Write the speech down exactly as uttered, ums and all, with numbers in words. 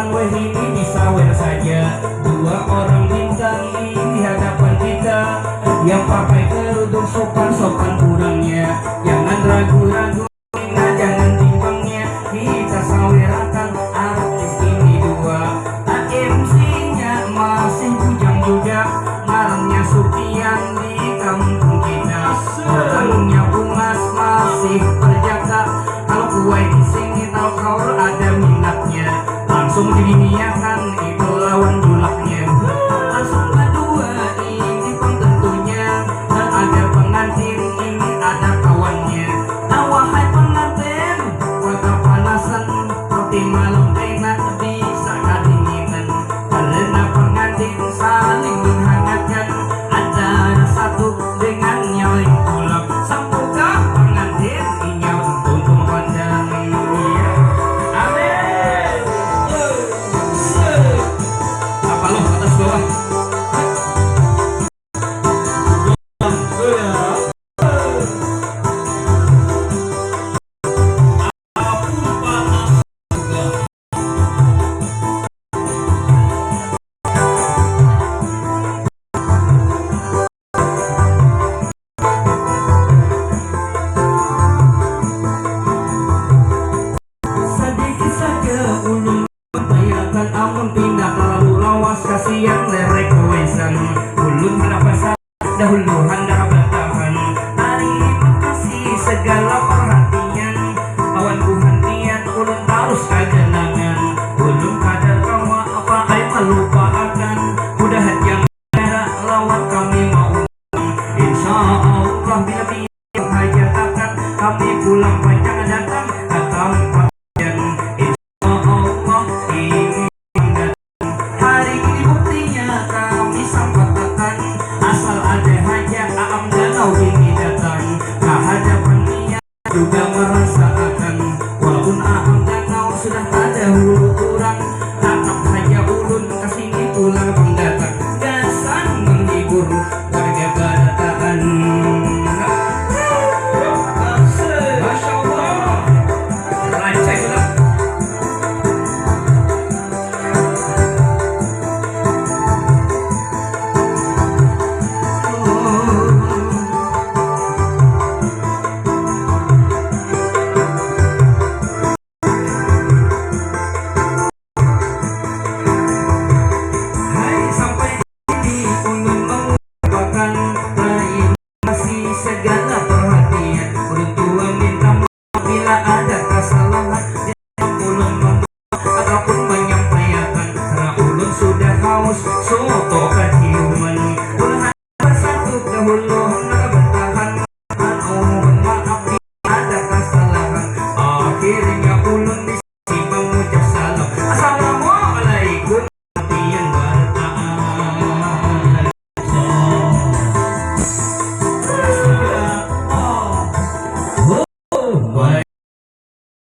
Wahini disawer saja dua orang bintang di hadapan kita, yang pakai kerudung sopan-sopan kurangnya. Jangan ragu-ragu, nah, jangan timbangnya, kita sawerakan artis ini dua. M C-nya masih bujang juga, ngarannya Supian di kampung kita. Orangnya bungas masih perjaka, kalau kuai di sini tahu kaur ada minatnya, langsung dibiniakan itu lawan bulaknya. Langsung kedua ini pang tentunya, ada pengantin ini ada kawannya. Nah, wahai pengantin, maka panasan tapi malam enak bisa kadinginan. Karena pengantin saling menghangatkan antara satu dengan yang lain pula. Sambuka pengantin inya tuntung pandang. Iya. Amin. Apa lo atas bawah? Sadikit saja ulun mentayakan, amun pindah terlalu lawas, kasihan lerek kawasan. Ulun handak pasal dahulu, handak batahan. Tarima kasih segala perhatian, lawan buhan niat ulun tarus kaganangan. Ulun kada kawa apa ai malupaakan, mudahan yang lawan kami mau. Insya Allah bila hajat akan kami pulang panjang datang ka tampat yang insya Allah ini datang. Hari ini buktinya kami sampat datang, asal ada haja aam danau ini datang ka hadapan niat juga merasa akan, walaupun aam danau sudah tadahulu.